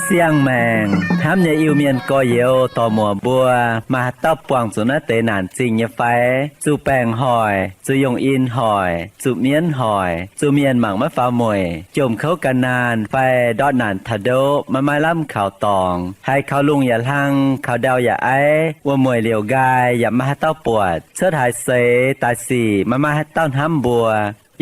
Siang-maengc hnamv nyei Iu-Mienh gorx-youz dorc-muoc mbuo, maaih haaix dauh buangh zuqc naaiv deix naanc zingh nyei fai? Zuqc baengc hoic, zuqc yungh in hoic, zuqc mienv hoic, zuqc mienh mangc maiv faaux mueic, jomc kouv gan naanh fai ndortv naanc taux ndoqv maiv maaih lamh kaux dorngx, haiz kaux lungh yaac hlang, kaux ndau yaac aiv, wuom-mueic liouc nqaai yaac maiv maaih haaix dauh buatc, cuotv haaix seix daaih sic maiv maaih haaix dauh hnamv mbuo,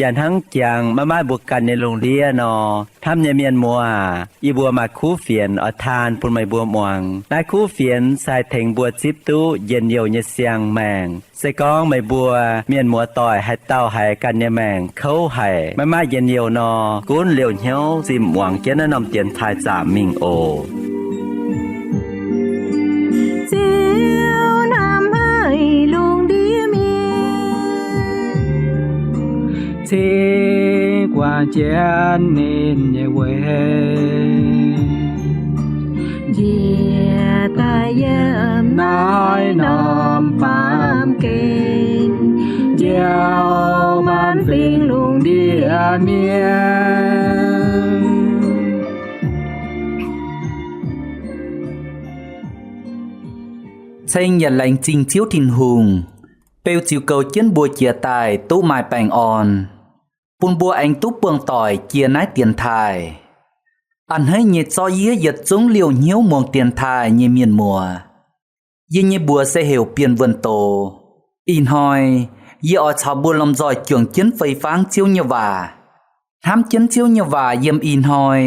yaac hnangv jangx maiv maaih mbuo ganh nyei lungh ndiev nor, hnamv nyei mienh muoz aac, yie mbuo maaih kuv fienx oix taan bun meih mbuo muangx. Naaiv kuv fienx se haih tengx mbuo zipv duqv njien-youh nyei siang-maengc. Se gorngv meih mbuo mienh muoz-doic haaix dauh haiz ganh nyei maengc kouv haic, maiv maaih njien-youh nor, gunv liouh hnyouv zinh muangx jienv naaiv norm dienx taaih zaamc mingh oc. Ziouv hnamv haic lungh ndiev mienh, cingx guangc jienv ninh nyei weic, njiec daaih yiem naaiv norm baamh gen, njoux maanc fingx lungh ndiev mienh. Ceng yaac laengz zingh Ziouv Tin-Hungh, beu ziux goux jienv mbuo jiex daaih duqv maaih baengh orn, bun mbuo aengx duqv buangh doic jiex naaiv dienx taaih. A'hneiv nyei zorqv yie yietc zungv liouh hnyouv muangx dienx taaih nyei mienh muoz. Yie nyei mbuox se heuc Bienh Wuonh Doz. Ih hnoi yie oix caux mbuo lomh nzoih juangc jienv fei fangv Ziouv nyei waac. Hnamv jienv Ziouv nyei waac yiem ih hnoi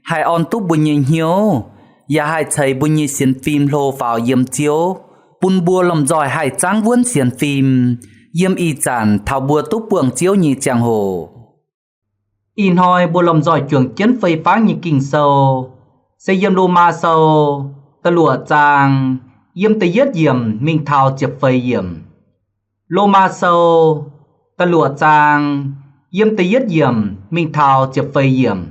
haih orn duqv mbuo nyei hnyouv, yaac haih ceix mbuo nyei sienx fim hlo faaux yiem Ziouv, bun mbuo lomh nzoih haih zaangv wuonv sienx fim yiem ih zanc taux mbuo duqv buangh Ziouv nyei ziangh hoc. Ih hnoi mbuo lomh nzoih juangc jienv fei fangv nyei Ging-Sou se yiem Lomaa Sou da'luoqc zaang, yiem da'yietv yiemc mingh taux ziepc feix yiemc. Lomaa Sou da'luoqc zaang, yiem da'yietv yiemc mingh taux ziepc feix yiemc.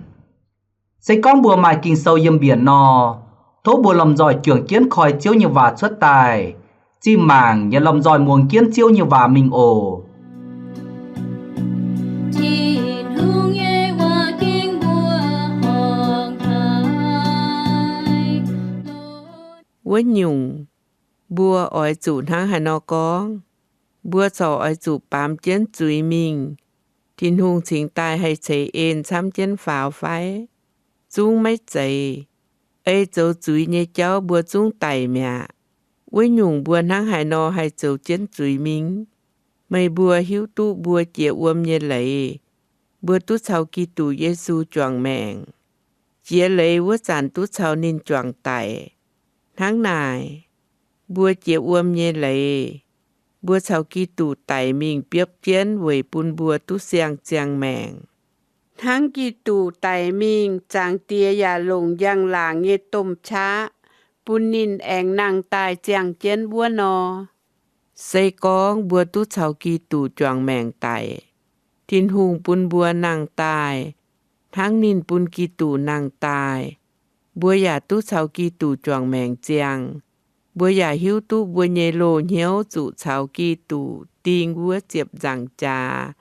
Se gorngv mbuo maaih Ging-Sou yiem mbienc nor, tov mbuo lomh nzoih juangc jienv koi Ziouv nyei waac cuotv daaih, zinh mangc yaac lomh nzoih muangx jienv Ziouv nyei waac mingh oc. Tin-Hungh nyei waac ging mbuo horngc haic. Wuov nyungc, mbuo oix zuqc hnangv haaix nor gorngv? Mbuo corc oix zuqc baamz jienv zuiz mingh, Tin-Hungh cingx daaih haih ceix en camv jienv faaux fai? Zungv maiv zeiz. Ei zoux zuiz nyei jauv mbuo zungv daic mi'aqv. Wuov nyungc mbuo hnangv haaix nor haih zoux jienv zuiz mingh? Meih mbuo hiuv duqv mbuo jiex wuom nyei leiz, mbuo duqv caux Giduc Yesu juangc maengc. Jiex leiz wuov zanc duqv caux ninh juangc daic. Hnangv naaic, mbuo jiex wuom nyei leiz, mbuo caux Giduc daic mingh biopv jienv weic bun mbuo duqv siang-ziangh maengc. Hnangv Giduc daic mingh, Zaangc Diex yaac longc njang-laangc nyei domh qaqv bun ninh aengx nangh daaih ziangh jienv wuov nor, se gorngv mbuo duqv caux Giduc juangc maengc daic, Tin-Hungh bun mbuo nangh daaih hnangv ninh bun Giduc nangh daaih, mbuo yaac duqv caux Giduc juangc maengc ziangh. Mbuo yaac hiuv duqv mbuo nyei loz-hnyouv zuqc caux Giduc ding wuov ziepc nzaangc jaax,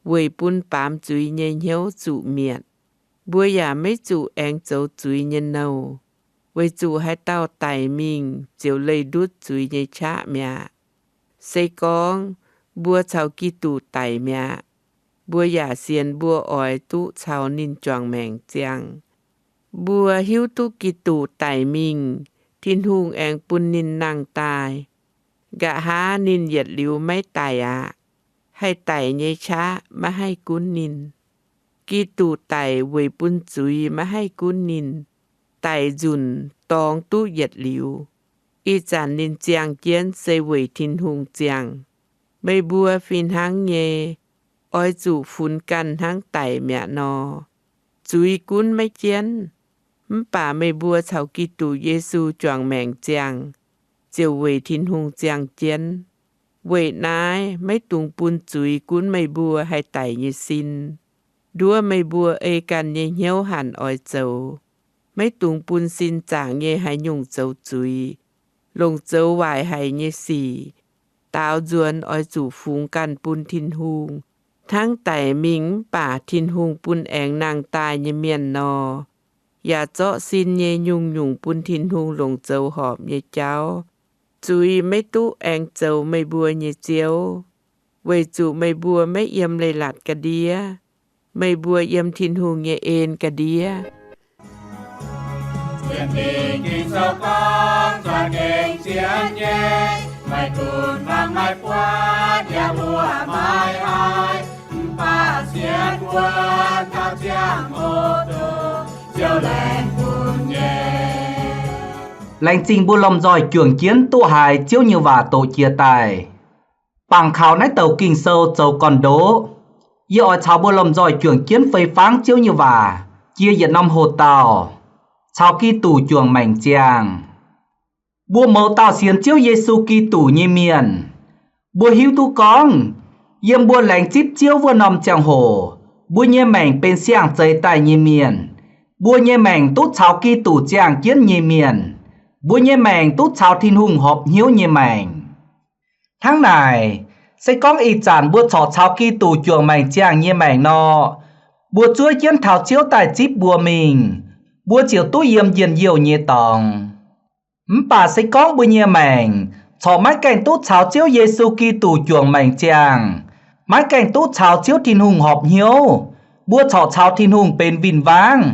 weic bun baamz zuiz nyei hnyouv zuqc mietc. Mbuo yaac maiv zuqc aengx zoux zuiz nyei nouh, weic zuqc haaix dauh daic mingh ziouc leih ndutv zuiz nyei qaqv mi'aqv. Se gorngv mbuo caux Giduc daic mi'aqv, mbuo yaac sienx mbuo oix duqv caux ninh juangc maengc ziangh. Mbuo hiuv duqv Giduc daic mingh, Tin-Hungh aengx bun ninh nangh daaih. Nqa'haav ninh yietc liuz maiv daic aqv. Haih daic nyei qaqv maiv haih gunv ninh. Giduc daic weic bun zuiz maiv haih gunv ninh. Daic nzunc dorngx duqv yietc liuz, ih zanc ninh ziangh jienv se weic Tin-Hungh ziangh. Meih mbuo fih hnangv nyei, oix zuqc funx ganh hnangv daic mi'aqv nor. Zuiz gunv maiv jienv, mv baac meih mbuo caux Giduc Yesu juangc maengc ziangh, ziouc weic Tin-Hungh ziangh jienv. Weic naaiv maiv dungx bun zuiz gunv meih mbuo haih daic nyei sin, nduov meih mbuo ei ganh nyei hnyouv hanc oix zoux. maiv dungx bun sin zaangc nyei haaix nyungc zoux zuiz, longc zoux waaic haic nyei sic. Daaux nzuonx oix zuqc fungx ganh bun Tin-Hungh, hnangv daic mingh mv baac Tin-Hungh bun aengx nangh daaih nyei mienh nor, yaac zorqv sin nyei nyungc-nyungc bun Tin-Hungh longc zoux horpc nyei jauv. Zuiz maiv duqv aengx zoux meih mbuo nyei ziouv, weic zuqc meih mbuo maiv yiem leiz-latc ga'ndiev. Meih mbuo yiem Tin-Hungh nyei en ga'ndiev. Laengz zingh mbuo lomh nzoih juangc jienv duqv haiz Ziouv nyei waac doqc jiex daaih. Bangc kaux naaiv douc Ging-Sou zoux gorn-ndoqv, yie oix caux mbuo lomh nzoih juangc jienv fei fangv Ziouv nyei waac jiex yietc norm hoc dauh, caux Giduc juangc maengc ziangh. Mbuo mouz dauh sienx Ziouv Yesu Giduc nyei mienh, mbuo hiuv duqv gorngv, yiem mbuo laengz zipv Ziouv wuov norm ziangh hoc, mbuo nyei maengc benx siang-zeix daaih nyei mienh. Mbuo nyei maengc duqv caux Giduc ziangh jienv nyei mienh. Mbuo nyei maengc duqv caux Tin-Hungh horpc hnyouv nyei maengc. Hnangv naaic, se gorngv ih zanc mbuo corc caux Giduc juangc maengc ziangh nyei maengc nor, mbuo zuov jienv taux Ziouv daaih zipv mbuo mingh, mbuo ziouc duqv yiem njien-youh nyei dorngx. Mv baac se gorngv mbuo nyei maengc corc maiv gaengh duqv caux Ziouv Yesu Giduc juangc maengc ziangh, maiv gaengh duqv caux Ziouv Tin-Hungh horpc hnyouv, mbuo corc caux Tin-Hungh benx win-wangv,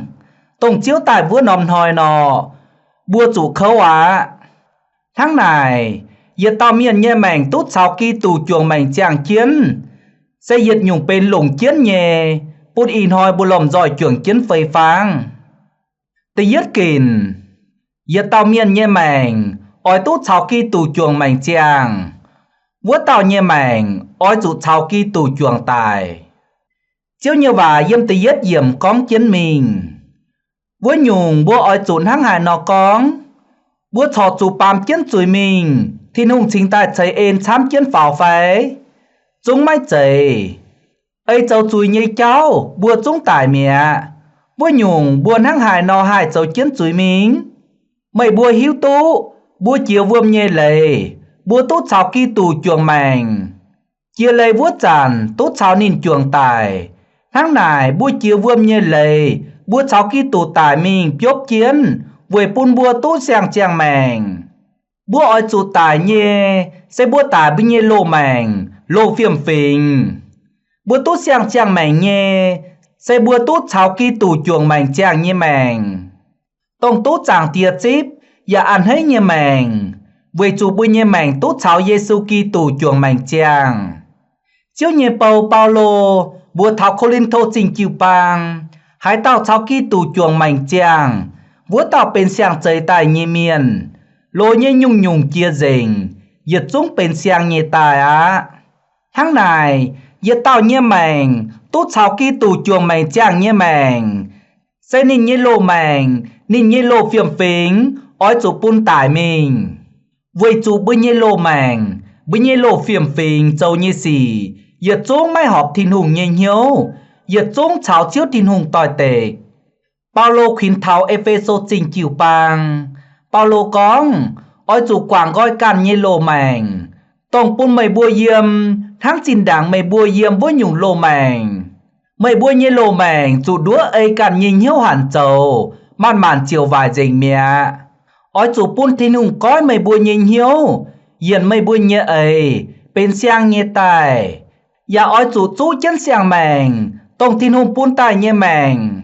dongh Ziouv daaih wuov norm hnoi nor, mbuo zuqc kouv aqv. Hnangv naaic, yietc dauh mienh nyei maengc duqv caux Giduc juangc maengc ziangh jienv, se yietc nyungc benx longc jienv nyei, bun ih hnoi mbuo lomh nzoih juangc jienv fei fangv. Da'yietv ginc, yietc dauh mienh nyei maengc oix duqv caux Giduc juangc maengc ziangh, wuov dauh nyei maengc oix zuqc caux Giduc juangc daic. Ziouv nyei waac yiem da'yietv yiemc gorngv jienv mingh. Wuov nyungc, mbuo oix zuqc hnangv haaix nor gorngv? Mbuo corc zuqc baamz jienv zuiz mingh, Tin-Hungh cingx daaih ceix en camv jienv faaux fai? Zungv maiv zeiz. Ei zoux zuiz nyei jauv mbuo zungv daic mi'aqv. Wuov nyungc, mbuo hnangv haaix nor haih zoux jienv zuiz mingh? Meih mbuo hiuv duqv, mbuo jiex wuom nyei leiz, mbuo duqv caux Giduc juangc maengc. Jiex leiz wuov zanc duqv caux ninh juangc daic. Hnangv naaic, mbuo jiex wuom nyei leiz, mbuo caux Giduc daic mingh biopv jienv weic bun mbuo duqv siang-ziangh maengc. Mbuo oix zuqc daic nyei, se mbuo daic mbuo nyei loz-maengc, loz-fiem-fingx. Mbuo duqv siang-ziangh maengc nyei, se mbuo duqv caux Giduc juangc maengc ziangh nyei maengc. Dongh duqv Zaangc Diex zipv yaac a'hneiv nyei maengc, weic zuqc mbuo nyei maengc duqv caux Yesu Giduc juangc maengc ziangh. Ziouv nyei bou, Baulo, mbuox taux Ko^lin^to Zingh jiu-baang, haaix dauh caux Giduc juangc maengc ziangh, wuov dauh benx siang-zeix daaih nyei mienh, loz nyei nyungc-nyungc jiex nzengc, yietc zungv benx siang nyei daaih aqv. Hnangv naaic, yietc dauh nyei maengc duqv caux Giduc juangc maengc ziangh nyei maengc, se ninh nyei loz-maengc, ninh nyei loz-fiem-fingx oix zuqc bun daic mingh, weic zuqc mbuo nyei loz-maengc, mbuo nyei loz-fiem-fingx zoux nyei sic yietc zungv maiv horpc Tin-Hungh nyei hnyouv, yietc zungv caux Ziouv Tin-Hungh doix-dekc. Baulo kuinx taux E^fe^so Zingh jiu-baang, Baulo gorngv, oix zuqc guangc nqoi ganh nyei loz-maengc, dongh bun meih mbuo yiem hnangv zinh ndaangc meih mbuo yiem wuov nyungc loz-maengc. Meih mbuo nyei loz-maengc zuqc nduov ei ganh nyei hnyouv hanc zoux, manc-manc ziouc waaic nzengc mi'aqv. Oix zuqc bun Tin-Hungh goiv meih mbuo nyei hnyouv, yienc meih mbuo nyei eix benx siang nyei daaih, yaac oix zuqc zuqv jienv siang-maengc, dongh Tin-Hungh bun daaih nyei maengc.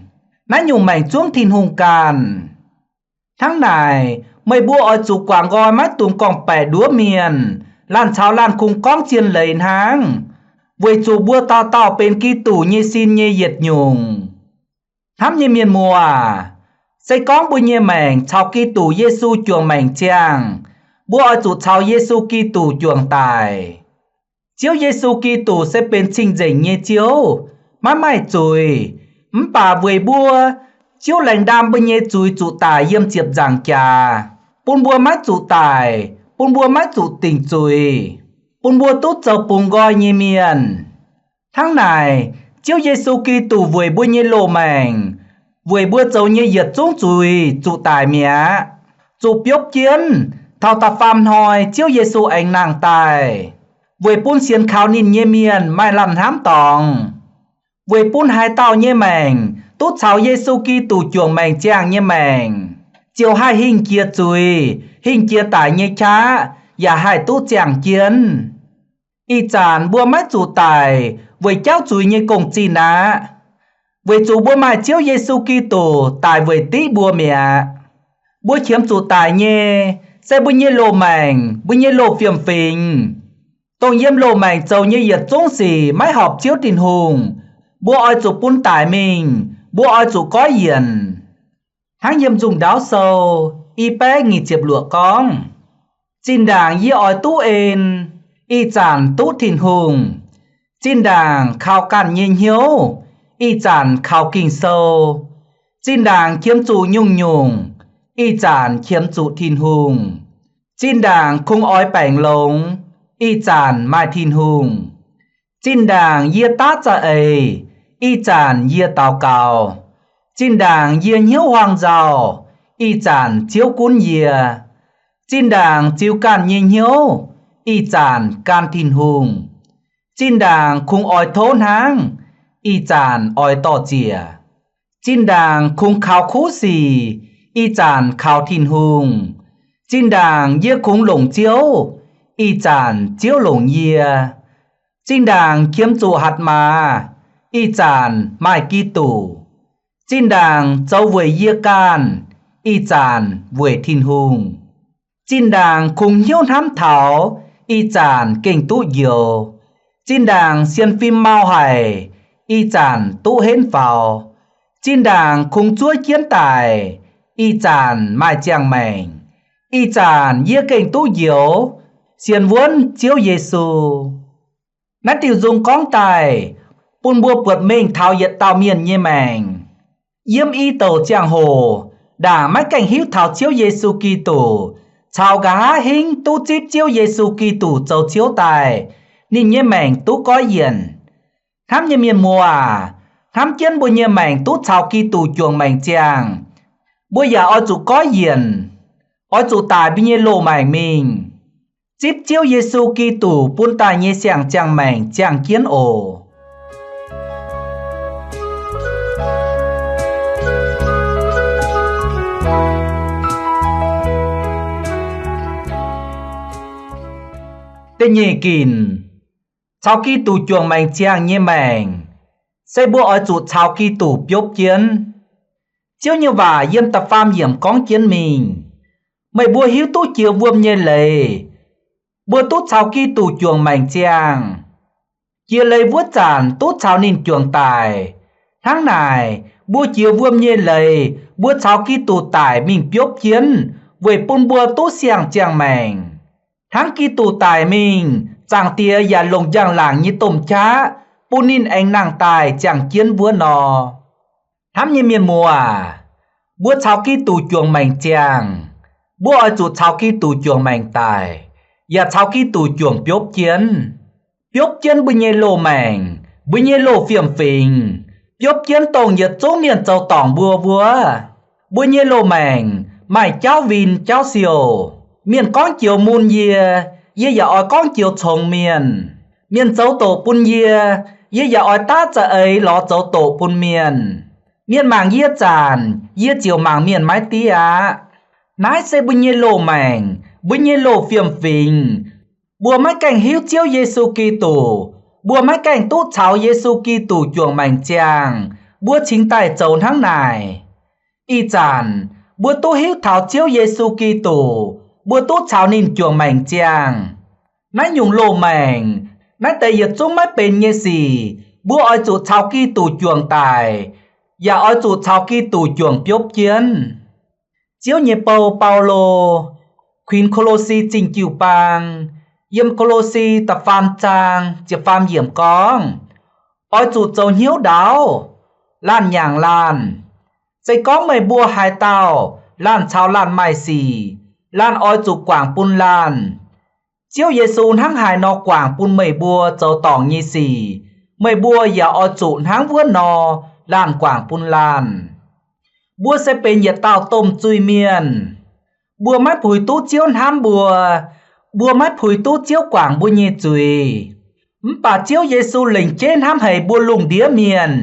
Naaiv nyungc maengc zuangv Tin-Hungh ganh. Hnangv naaic, meih mbuo oix zuqc guangc nqoi maiv dungx gorngv-baeqc nduov mienh, laanh caux laanh kungx gorngv zien leiz hnangv, weic zuqc mbuo dauh dauh benx Giduc nyei sin nyei yietc nyungc. Hnamv nyei mienh muoz, se gorngv mbuo nyei maengc caux Giduc Yesu juangc maengc ziangh, mbuo oix zuqc caux Yesu Giduc juangc daic. Ziouv Yesu Giduc se benx cing-nzengc nyei Ziouv, maiv maaih zuiz. Mv baac weic mbuo, Ziouv laengz ndaam mbuo nyei zuiz zuqc daic yiem ziepc nzaangc jaax, bun mbuo maiv zuqc daic, bun mbuo maiv zuqc dingc zuiz, bun mbuo duqv zoux bungx nqoi nyei mienh. Hnangv naaic, Ziouv Yesu Giduc weic mbuo nyei loz-maengc weic mbuo zoux nyei yietc zungv zuiz zuqc daic mi'aqv, zuqc biopv jienv taux da'faam hnoi Ziouv Yesu aengx nangh daaih, weic bun sienx kaux ninh nyei mienh maaih lamh hnamv dorngx, weic bun haaix dauh nyei maengc duqv caux Yesu Giduc juangc maengc ziangh nyei maengc, ziouc haih hingh jiex zuiz, hingh jiex daic nyei qaqv, yaac haih duqv ziangh jienv. Ih zanc mbuo maiv zuqc daic weic jauv zuiz nyei gong-zinh aqv, weic zuqc mbuo maaih Ziouv Yesu Giduc daic weic div mbuo mi'aqv. Mbuo qiemx zuqc daic nyei se mbuo nyei loz-maengc, mbuo nyei loz-fiem-fingx, dongh yiem loz-maengc zoux nyei yietc zungv sic maiv horpc Ziouv Tin-Hungh. Mbuo oix zuqc bun daic mingh, mbuo oix zuqc goiv yienc. Hnangv yiem nzungh ndaauv sou i baeqv nyic ziepc luoqc gorngv, zinh ndaangc yie oix duqv en, ih zanc duqv Tin-Hungh. Zinh ndaangc kaux ganh nyei hnyouv, ih zanc kaux Ging-Sou. Zinh ndaangc qiemx zuqc nyungc-nyungc, ih zanc qiemx zuqc Tin-Hungh. Zinh ndaangc kungx oix baengc longx, ih zanc maaih Tin-Hungh. Zinh ndaangc yie daav za'eix, ih zanc yie daux gaux. Zinh ndaangc yie hnyouv huaang nzauh, ih zanc Ziouv gunv yie. Zinh ndaangc ziux ganh nyei hnyouv, ih zanc gan Tin-Hungh. Zinh ndaangc kungx oix tov hnangv, ih zanc oix dor-ziec. Zinh ndaangc kungx kaux kuv sic, ih zanc kaux Tin-Hungh. Zinh ndaangc yie kungx longc Ziouv, ih zanc Ziouv longc yie. Zinh ndaangc qiemx zuqc hatc maaz, ih zanc maaih Giduc. Zinh ndaangc zoux weic yie ganh, ih zanc weic Tin-Hungh. Zinh ndaangc kungx hnyouv hnamv taux, ih zanc gengh duqv njoux. Zinh ndaangc sienx fim mau haic, ih zanc duqv henv faaux. Zinh ndaangc kungx zuov jienv daic, ih zanc maaih ziangh maengc. Ih zanc yie gengh duqv njoux, sienx wuonv Ziouv Yesu. Naaiv diuh nzung gorngv daaih bun mbuo buatc mengh taux yietc dauh mienh nyei maengc. Yiem i douc ziangh hoc, ndaangc maiv gaengh hiuv taux Ziouv Yesu Giduc caux nqa'haav hingv duqv zipv Ziouv Yesu Giduc zoux Ziouv daaih, ninh nyei maengc duqv goiv yienc. Hnamv nyei mienh muoz aac, hnamv jienv mbuo nyei maengc duqv caux Giduc juangc maengc ziangh, mbuo yaac oix zuqc goiv yienc, oix zuqc daic mbuo nyei loz-maengc mingh, zipv Ziouv Yesu Giduc bun daaih nyei siang-ziangh maengc ziangh jienv oc. Da'nyeic ginc, caux Giduc juangc maengc ziangh nyei maengc se mbuo oix zuqc caux Giduc biopv jienv. Ziouv nyei waac yiem da'faam yiemc gorngv jienv mingh, meih mbuo hiuv duqv jiex wuom nyei leiz, mbuo duqv caux Giduc juangc maengc ziangh. Jiex leiz wuov zanc duqv caux ninh juangc daic. Hnangv naaic, mbuo jiex wuom nyei leiz, mbuo caux Giduc daic mingh biopv jienv, weic bun mbuo duqv siang-ziangh maengc. Hnangv Giduc daic mingh, Zaangc Diex yaac longc njang-laangc nyei domh qaqv bun ninh aengx nangh daaih ziangh jienv wuov nor. Hnamv nyei mienh muoz aac, mbuo caux Giduc juangc maengc ziangh, mbuo oix zuqc caux Giduc juangc maengc daic, yaac caux Giduc juangc biopv jienv. Biopv jienv mbuo nyei loz-maengc, mbuo nyei loz-fiem-fingx, biopv jienv dongh yietc zungv mienh zoux dorngc mbuo wuov. Mbuo nyei loz-maengc maaih jauv win jauv siou. Mienh gorngv joux mun yie, yie yaac oix gorngv joux congx mienh. Mienh zoux doqc bun yie, yie yaac oix daav za'eix lorz zoux doqc bun mienh. Mienh mangc yie zanc, yie ziouc mangc mienh maiv diev aqv. Naaiv se mbuo nyei loz-maengc, mbuo nyei loz-fiem-fingx. Mbuo maiv gaengh hiuv Ziouv Yesu Giduc, mbuo maiv gaengh duqv caux Yesu Giduc juangc maengc ziangh, mbuo cingx daaih zoux hnangv naaic. Ih zanc mbuo duqv hiuv taux Ziouv Yesu Giduc, mbuo duqv caux ninh juangc maengc ziangh. Naaiv nyungc loz-maengc, naaiv deix yietc zungv maiv benx nyei sic, mbuo oix zuqc caux Giduc juangc daic, yaac oix zuqc caux Giduc juangc biopv jienv. Ziouv nyei bou, Baulo, kuinx Ko^lo^si Zingh Jiu-Baang, yiem Ko^lo^si da'faam zaang ziepc faam yiemc gorngv, oix zuqc zoux hnyouv ndaauv, laanh nyaangc laanh. Se gorngv meih mbuo haaix dauh laanh caux laanh maaih sic, laanh oix zuqc guangc bun laanh. Ziouv Yesu hnangv haaix nor guangc bun meih mbuo zoux dorngc nyei sic, meih mbuo yaac oix zuqc hnangv wuov nor laanh guangc bun laanh. Mbuo se benx yietc dauh domh zuiz-mienh. Mbuo maiv puix duqv Ziouv hnamv mbuo. Mbuo maiv puix duqv Ziouv guangc mbuo nyei zuiz. Mv baac Ziouv Yesu lengc jeiv hnamv haic mbuo lungh ndiev mienh,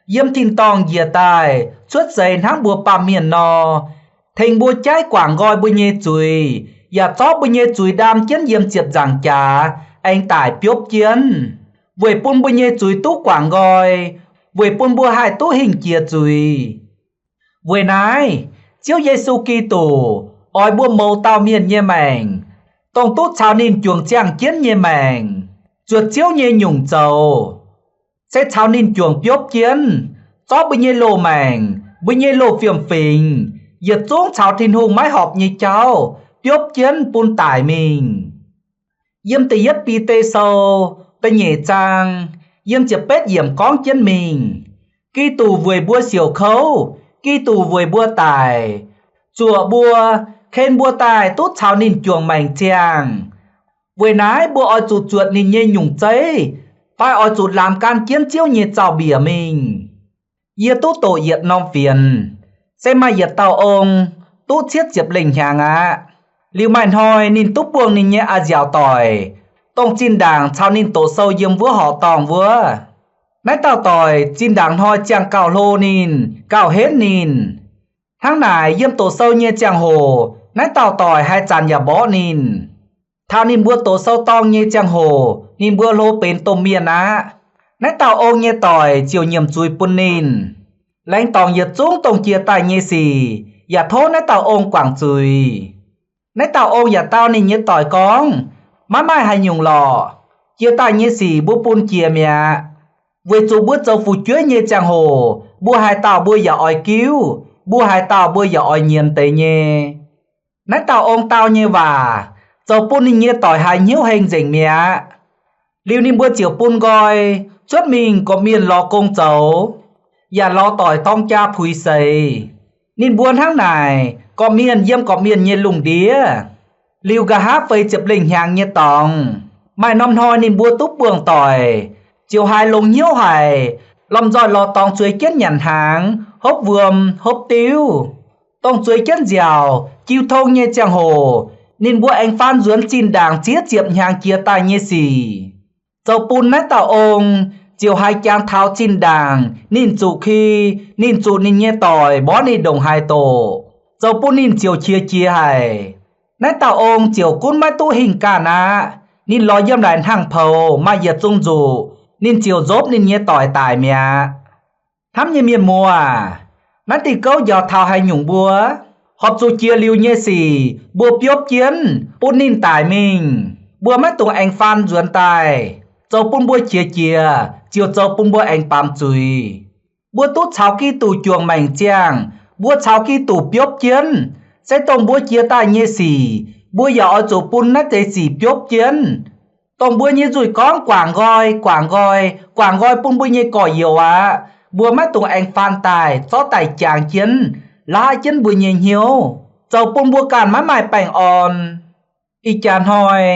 yiem tin-dorngh njiec daaih cuotv seix hnangv mbuo baamh mienh nor, tengx mbuo jaiv guangc nqoi mbuo nyei zuiz, yaac zorqv mbuo nyei zuiz ndaam jienv yiem ziepc nzaangc jaax aengx daic biopv jienv, weic bun mbuo nyei zuiz duqv guangc nqoi, weic bun mbuo haih duqv hingh jiex zuiz. Weic naaiv, Ziouv Yesu Giduc oix mbuo mouz dauh mienh nyei maengc, dongh duqv caux ninh juangc ziangh jienv nyei maengc, zuotc Ziouv nyei nyungc zoux, se caux ninh juangc biopv jienv, zorqv mbuo nyei loz-maengc, mbuo nyei loz-fiem-fingx, yietc zungv caux Tin-Hungh maiv horpc nyei jauv biopv jienv bun daic mingh. Yiem da'yietv Bide Sou da'nyeic zaang, yiem ziepc betv yiemc gorngv jienv mingh, Giduc weic mbuo siouc kouv, Giduc weic mbuo daic, zuoqc mbuo, ken mbuo daaih duqv caux ninh juangc maengc ziangh. Weic naaiv mbuo oix zuqc zuotc ninh nyei nyungc zeiv, fai oix zuqc laamx gan jienv Ziouv nyei zaux-mbiec mingh. Yie duqv doqc yietc norm fienx, se maaih yietc dauh ong, duqv cietv ziepc lengh hnyangx aqv. Liuz maaih hnoi ninh duqv buangh ninh nyei a'nziaauc doic, dongh zinh ndaangc caux ninh doqc sou yiem wuov horqc dorngh wuov. Naaiv dauh doic zinh ndaangc hnoi ziangh gauh hlo ninh, gauh henv ninh. Hnangv naaic, yiem doqc sou nyei ziangh hoc naaiv dauh doic haaix zanc yaac mborqv ninh. Taux ninh mbuo doqc sou dorng nyei ziangh hoc ninh mbuo hlo benx domh mienh aqv. Naaiv dauh ong nyei doic ziouc nyiemc zuiz bun ninh. Laengz dorngc yietc zungv dongh jiex daaih nyei sic, yaac tov naaiv dauh ong guangc zuiz. Naaiv dauh ong yaac dau ninh nyei doic gorngv, Maiv maaih haaix nyungc lorqc. Jiex daaih nyei sic mbuo bun jiex mi'aqv. Weic zuqc mbuo zoux fu'jueiv nyei ziangh hoc mbuo haaix dauh mbuo yaac oix giuv, mbuo haaix dauh mbuo yaac oix nyienz deix nyei. Naaiv dauh ong dau nyei waac zoux bun ninh nyei doic haiz hnyouv heng nzengc mi'aqv. Liuz ninh mbuo ziouc bun nqoi cuotv mingh gorqv-mienh lorz gong zoux, yaac lorz doic dorng jaa puix seix. Ninh mbuo hnangv naaic gorqv-mienh yiem gorqv-mienh nyei lungh ndiev. Liuz nqa'haav feix ziepc lengh hnyangx nyei dorngx, maaih norm hnoi ninh mbuo duqv buangh doic, ziouc haiz longx hnyouv haic, lomh nzoih lorz dorngx zueiz jienv nyanc hnaangx, hopv wuom, hopv diuv. Dongh zueiz jienv nziaauc, jiu tong nyei ziangh hoc, ninh mbuo aengx faan nzuonx zinh ndaangc ziex ziepc hnyangx jiex daaih nyei sic. Zoux bun naaiv dauh ong ziouc haiz jangx taux zinh ndaangc ninh zuqc ki, ninh zuqc ninh nyei doic mborqv ninh ndongc haaix doqc, zoux bun ninh ziouc qiex jiez haic. Naaiv dauh ong ziouc gunv maiv duqv hingh ganh aqv. Ninh lorz yiem naaic hnangv poux maaih yietc zungh nzuqc, ninh ziouc nzopv ninh nyei doic daic mi'aqv. Hnamv nyei mienh muoz aac, naaiv diuh gouv njaaux taux haaix nyungc mbuo? Horpc zuqc jiex liuz nyei sic mbuo biopv jienv bun ninh daic mingh, mbuo maiv dungx aengx faan nzuonx daaih, zoux bun mbuo qiex jiez, ziouc zoux bun mbuo aengx baamz zuiz. Mbuo duqv caux Giduc juangc maengc ziangh, mbuo caux Giduc biopv jienv, se dongh mbuo jiex daaih nyei sic mbuo yaac oix zuqc bun naaiv deix sic biopv jienv. Dongh mbuo nyei nzuih gorngv guangc nqoi, guangc nqoi, guangc nqoi bun mbuo nyei gorx-youz aqv. Mbuo maiv dungx aengx faan daaih, zorqv daaih jangx jienv, laqv jienv mbuo nyei hnyouv, zoux bun mbuo ganh maiv maaih baengh orn. Ih jaax hnoi,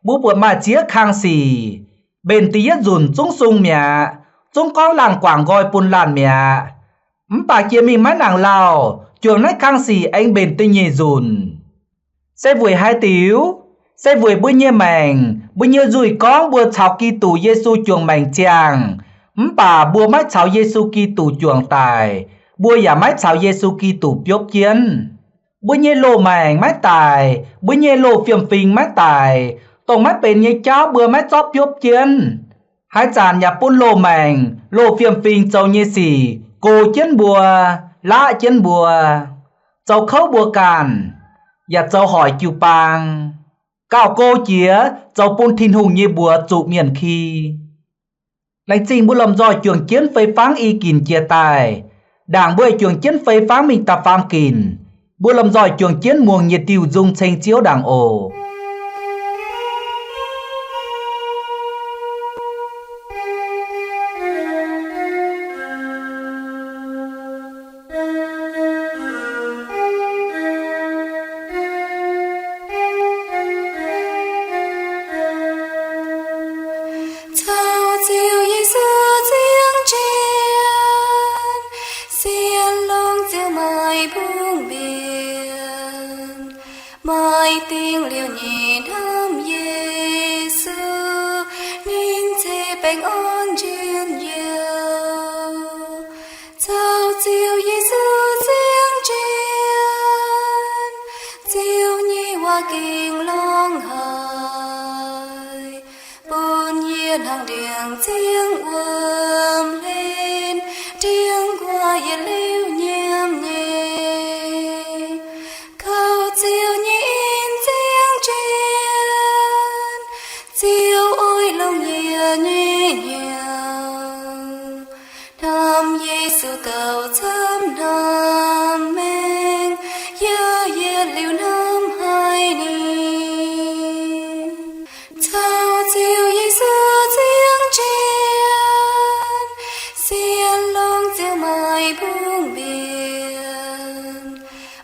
mbuo buatc maaih ziex kang sic, mbenc da'yietv nzunc zungv sung mi'aqv, zungv gorngv laanh guangc nqoi bun laanh mi'aqv. Mv baac jiex mingh maiv nangc lauh, juangc naaiv kang sic aengx mbenc da'nyeic nzunc. Se weic haaix diuc? Se weic mbuo nyei maengc, mbuo nyei nzuih gorngv mbuo caux Giduc Yesu juangc maengc ziangh, mv baac mbuo maiv caux Yesu Giduc juangc daic, mbuo yaac maiv caux Yesu Giduc biopv jienv. Mbuo nyei loz-maengc maiv daic, mbuo nyei loz-fiem-fingx maiv daic, dongh maiv benx nyei jauv mbuo maiv zorqv biopv jienv. Haaix zanc yaac bun loz-maengc, loz-fiem-fingx zoux nyei sic gox jienv mbuo, laqv jienv mbuo, zoux kouv mbuo ganh, yaac zoux hoic jiu-baang, gauh go jiex zoux bun Tin-Hungh nyei mbuox zuqc mienh ki. Laengz zingh mbuo lomh nzoih juangc jienv fei fangv i ginc jiex daaih. Ndaangc mbuo juangc jienv fei fangv mingh da'faam ginc, mbuo lomh nzoih juangc jienv muangx yietc diuh nzung ceng Ziouv ndaangc oc. Caux Ziouv Yesu ziangh jienv, sienx longx Ziouv maah! Maaih dingh liuz nyei hnamv Yesu, ninh ceix baengh orn njien-youh. Caux Ziouv Yesu ziangh jienv, Ziouv nyei waac gengh longx haic, bun yie hnangv ndiangx-ziangh wuom hlen, ndiangx-nquaah yietc liuz nyiemv nyei. Kaux Ziouv nyei en ziangh jienv, Ziouv oix longc yie nyei hnyouv. Hnamv Yesu gauh camv hnamv maengx, yaac yietc liuz hnamv haic ninh. Caux Ziouv Yesu ziangh jienv, sienx longx Ziouv maaih mbungv mienh.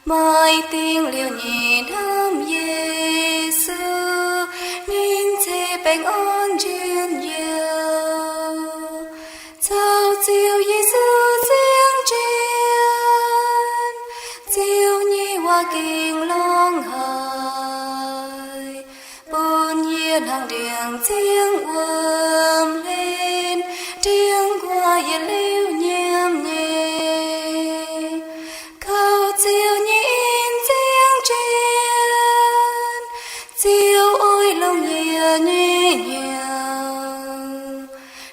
Maaih dingh liuz nyei hnamv Yesu, ninh ceix baengh orn njien-youh. Caux Ziouv Yesu ziangh jienv, Ziouv nyei waac gengh longx haic, bun yie hnangv ndiangx-ziangh wuom hlen, ndiangx-nquaah yietc liuz nyiemv nyei. Kaux Ziouv nyei en ziangh jienv, Ziouv oix longc yie nyei hnyouv.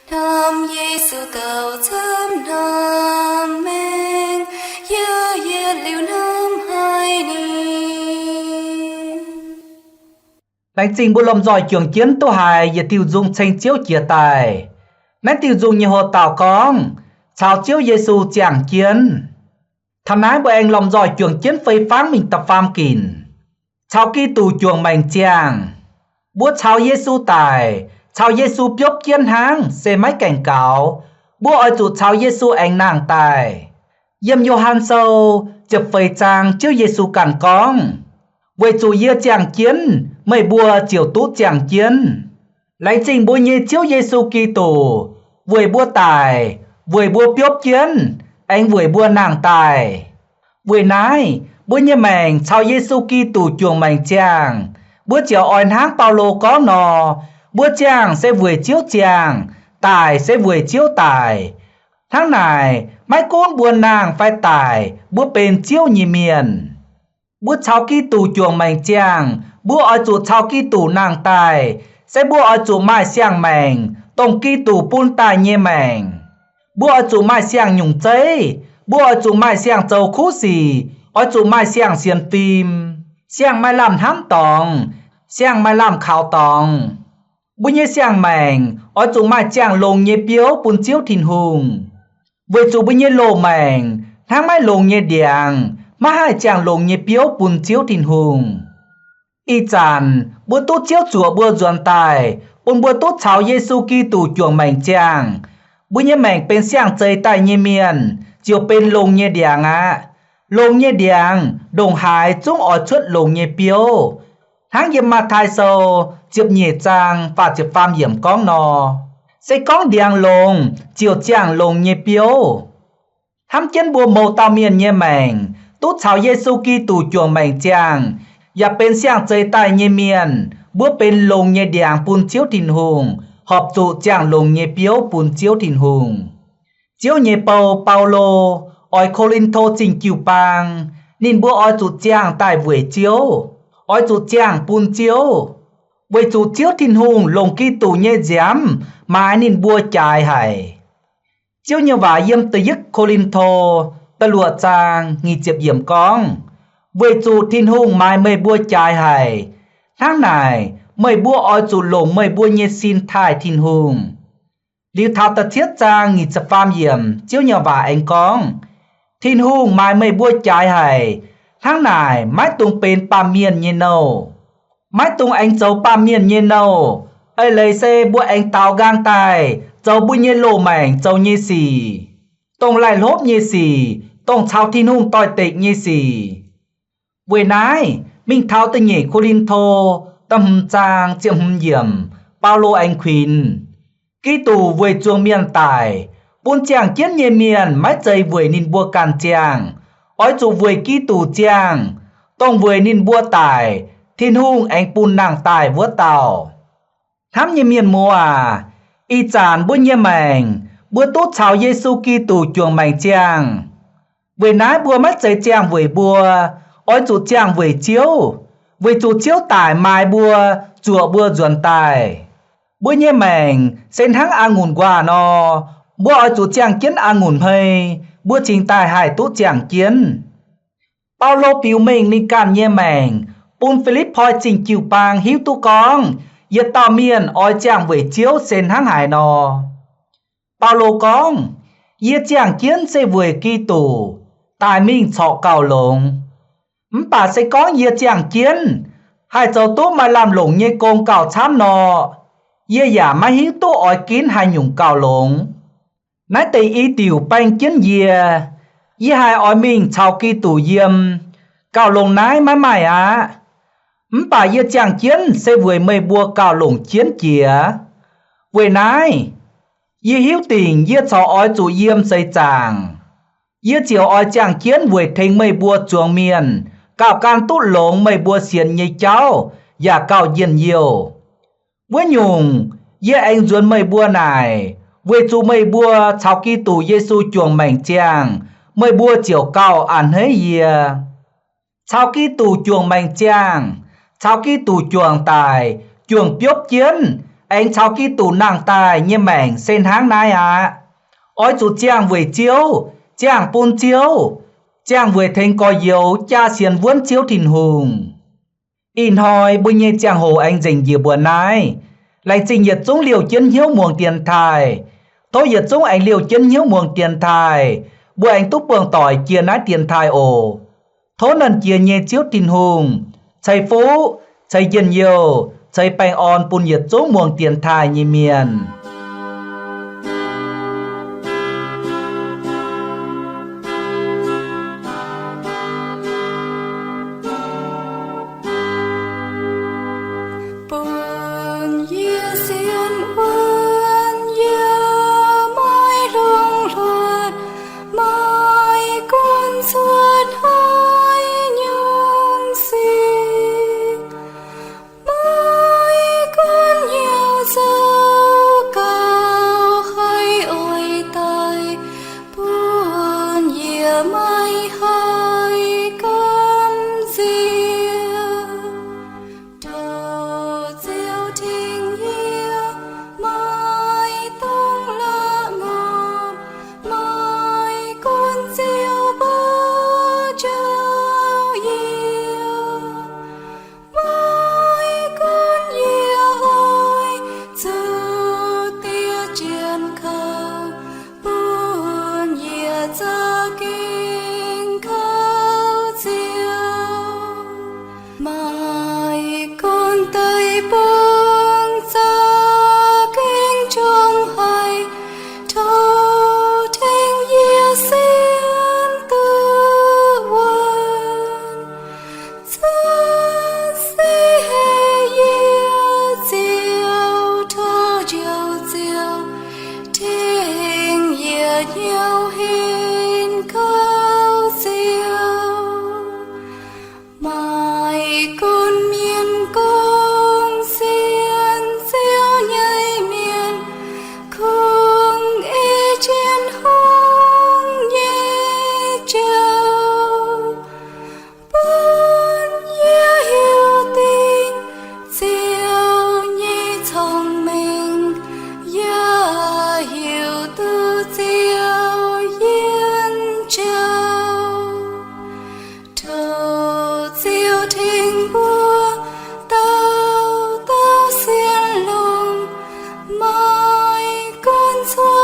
Hnamv Yesu gauh camv hnamv maengx, yaac yietc liuz hnamv haic ninh. Laengz zingh mbuo lomh nzoih juangc jienv duqv haiz yietc diuh nzung ceng Ziouv jiex daaih. Naaiv diuh nzung nyei hoc-dauh gorngv, Caux Ziouv Yesu ziangh jienv. Taux naaiv mbuo aengx lomh nzoih juangc jienv fei fangv mingh da'faam ginc. Caux Giduc juangc maengc ziangh. Mbuo caux Yesu daic, caux Yesu biopv jienv hnangv se maiv gaengh gaux. Mbuo oix zuqc caux Yesu aengx nangh daaih. Yiem Yo^han Sou ziepc feix zaang Ziouv Yesu ganh gorngv, Weic zuqc yie ziangh jienv, meih mbuo ziouc duqv ziangh jienv. Laengz zingh mbuo nyei Ziouv Yesu Giduc, weic mbuo daic, weic mbuo biopv jienv, aengx weic mbuo nangh daaih. Weic naaiv, mbuo nyei maengc caux Yesu Giduc juangc maengc ziangh, mbuo ziouc oix hnangv Baulo gorngv nor, mbuo ziangh se weic Ziouv ziangh, daic se weic Ziouv daic. Hnangv naaic, maiv gunv mbuo nangh fai daic, mbuo benx Ziouv nyei mienh. Mbuo caux Giduc juangc maengc ziangh, mbuo oix zuqc caux Giduc nangh daaih, se mbuo oix zuqc maaih siang-maengc, dongh Giduc bun daaih nyei maengc. Mbuo oix zuqc maaih siang-nyungc zeiv, mbuo oix zuqc maaih siang-zoux kuv sic, oix zuqc maaih siang-sienx fim, siang maaih lamh hnamv dorngx, siang maaih lamh kaux dorngx. Mbuo nyei siang-maengc oix zuqc maaih ziangh longx nyei biouv bun Ziouv Tin-Hungh. Weic zuqc mbuo nyei loz-maengc hnangv maiv longx nyei ndiangx, maiv haih ziangh longx nyei biouv bun Ziouv Tin-Hungh. Ih zanc mbuo duqv Ziouv zuoqc mbuo nzuonx daaih, bun mbuo duqv caux Yesu Giduc juangc maengc ziangh. Mbuo nyei maengc benx siang-zeix daaih nyei mienh ziouc benx longx nyei ndiangx aqv. Longx nyei ndiangx ndongc haaix zungv oix cuotv longx nyei biouv. Hnangv yiem Matv^taai Sou ziepc nyeic zaang faah ziepc faam yiemc gorngv nor, se gorngv ndiangx longx ziouc ziangh longx nyei biouv. Hnamv jienv mbuo mouz dauh mienh nyei maengc duqv caux Yesu Giduc juangc maengc ziangh, yaac benx siang-zeix daaih nyei mienh, mbuo benx longx nyei ndiangx bun Ziouv Tin-Hungh, horpc zuqc ziangh longx nyei biouv bun Ziouv Tin-Hungh. Ziouv nyei bou, Baulo, oix Ko^lin^to Zingh jiu-baang, ninh mbuo oix zuqc ziangh daaih weic Ziouv, oix zuqc ziangh bun Ziouv, weic zuqc Ziouv Tin-Hungh longc Giduc nyei nziaamv maaiz ninh mbuo jaaix haic. Ziouv nyei waac yiem da'yietv Ko^lin^to da'luoqc zaang nyic ziepc yiemc gorngv, weic zuqc Tin-Hungh maaiz meih mbuo jaaix haic. Hnangv naaic, meih mbuo oix zuqc longc meih mbuo nyei sin taaih Tin-Hungh. Liuz taux da'cietv zaang nyic ziepc faam yiemc Ziouv nyei waac aengx gorngv, Tin-Hungh maaiz meih mbuo jaaix haic. Hnangv naaic, maiv dungx benx baamh mienh nyei nouh. Maiv dungx aengx zoux baamh mienh nyei nouh. Eix leiz se mbuo aengx daaux nqaang daaih zoux mbuo nyei loz-maengc zoux nyei sic, dongh laih hlopv nyei sic, dongh caux Tin-Hungh doix-dekc nyei sic. Weic naaiv, mingh taux da'nyeic Ko^lin^to da'hmz zaang ziepc hmz yiemc, Baulo aengx kuinx, Giduc weic zuangx mienh daic, bun ziangh jienv nyei mienh maiv zeiz weic ninh mbuo ganh ziangh. Oix zuqc weic Giduc ziangh, dongh weic ninh mbuo daic, Tin-Hungh aengx bun nangh daaih wuov dauh. Hnamv nyei mienh muoz aac, ih zanc mbuo nyei maengc, mbuo duqv caux Yesu Giduc juangc maengc ziangh. Weic naaiv mbuo maiv zeiz ziangh weic mbuo, oix zuqc ziangh weic Ziouv, weic zuqc Ziouv daic maaiz mbuo, zuoqc mbuo nzuonx daaih. Mbuo nyei maengc se hnangv a'ngunc nquaah nor, mbuo oix zuqc ziangh jienv a'ngunc hmei, mbuo cingx daaih haih duqv ziangh jienv. Baulo biux mengh ninh ganh nyei maengc bun Fi^lipv^poi Zingh Jiu-Baang hiuv duqv gorngv yietc dauh mienh oix ziangh weic Ziouv se hnangv haaix nor. Baulo gorngv, Yie ziangh jienv se weic Giduc daic mingh corc gauh longx. Mv baac se gorngv yie ziangh jienv haih zoux duqv maaih lamh longc nyei gong gauh camv nor, yie yaac maiv hiuv duqv oix ginv haaix nyungc gauh longx. Naaiv deix i diuc baeng jienv yie, yie haiz oix mingh caux Giduc yiem, gauh longx naaiv maiv maaih aqv. Mv baac yie ziangh jienv se weic meih mbuo gauh longc jienv jiex. Weic naaiv, yie hiuv dingc yie corc oix zuqc yiem seix zaangc. Yie ziouc oix ziangh jienv weic tengx meih mbuo zuangx mienh gauh gan duqv longx meih mbuo sienx nyei jauv yaac gauh njien-youh. Wuov nyungc, yie aengx nzuonx meih mbuo naaic, weic zuqc meih mbuo caux Giduc Yesu juangc maengc ziangh, meih mbuo ziouc gauh a'hneiv yie. Caux Giduc juangc maengc ziangh, caux Giduc juangc daic, juangc biopv jienv, aengx caux Giduc nangh daaih nyei maengc se hnangv naaiv aqv. Oix zuqc ziangh weic Ziouv, ziangh bun Ziouv, ziangh weic tengx gorx-youz jaa sienx wuonv Ziouv Tin-Hungh. Ih hnoi mbuo nyei ziangh hoc aengx nzengc njiec mbuoqc naaiv. Laengz zingh yietc zungv liouh jienv hnyouv muangx dienx taaih. Tov yietc zungv aengx liouh jienv hnyouv muangx dienx taaih, mbuo aengx duqv buangh doic jiex naaiv dienx taaih oc. Tov Nernh Jiex nyei Ziouv Tin-Hungh ceix fuqv, ceix njien-youh, ceix baengh orn bun yietc zungv muangx dienx taaih nyei mienh. Bun yie sienx wuonv yie maiv longx hluotv, maiv gunv cuotv haaix nyungc sic, maiv gunv hnyouv zoux gauh haih oix daaih, bun yie maiv haih gamh nziex. Tov Ziouv tengx yie, maiv dungx la'maah, maiv gunv Ziouv mbuo njoux yie, maiv gunv yie oix zuqc diev jienv kouv, bun yie za'gengh kouv Ziouv. Maiv gunv deic-bung za'gengh njongc haic, tov tengx yie sienx duqv wuonv. Cuotv seix hei yie Ziouv, tov Njoux Ziouv tengx yie hnyouv henv kouv Ziouv. Maiv gunv mienh gorngv sienx Ziouv nyei mienh kungx ei jienv hungh nyei jauv, bun yie hiuv dingc Ziouv nyei cong-mengh, yaac hiuv duqv Ziouv yiem jauv. Tov Ziouv tengx mbuo dauh dauh sienx longx, maiv gunv cuotv